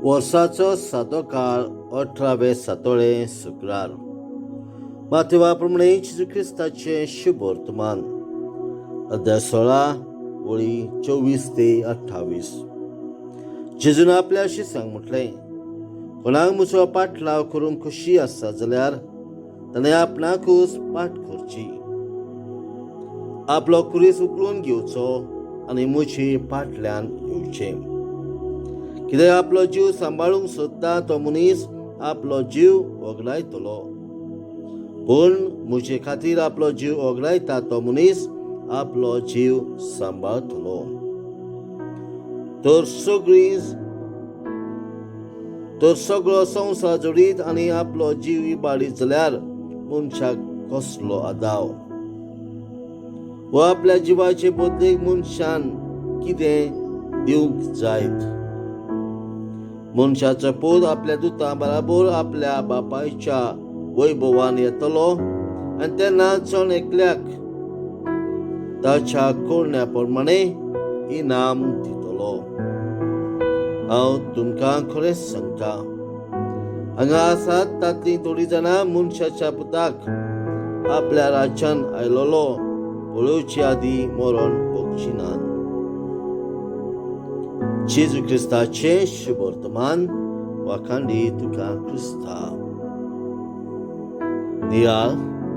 वर्साचो सादो काळ अठरावे सातोळे शुक्रार. मातेवा प्रमाणे जेजू क्रिस्ताचें शुभ वर्तमान, अध्याय 16, वळी 24 ते 28. जेजून आपल्या शिसांक म्हटलें, कोणाक म्हजो पाटलाव करूंक खोशी आसा जाल्यार ताणें आपणाकूच पाट करची, आपलो खुरीस उखलून घेवचो आनी म्हजे फाटल्यान येवचें. कित्याक आपलो जीव सांबाळूंक सोदता तो मनीस आपलो जीव वगडायतलो, पूण म्हजे खातीर आपलो जीव वगडायता तो मनीस आपलो जीव सांबाळतलो. तर सगळो संवसार जोडीत आनी आपलो जीव इबाडीत जाल्यार मनशाक कसलो आदाव? वा आपल्या जिवाचे बदलेक मनशान कितें दिवंक जायत? मनशाचो पूत आपल्या दुतां बराबर आपल्या बापायच्या वैभवान येतलो आनी तेन्ना जण एकल्याक ताच्या करण्या प्रमाणे इनाम दितलो. हांव तुमकां खरेंच सांगता, हांगा आसात तांतलीं थोडीं जाणां मनशाच्या पुताक आपल्या राज्यान आयलोलो पळोवचे आदीं मरण भोगची नात. जेजू क्रिस्ताचें शुभ वर्तमान. वाखाणदी तुका क्रिस्ता. नियाळ.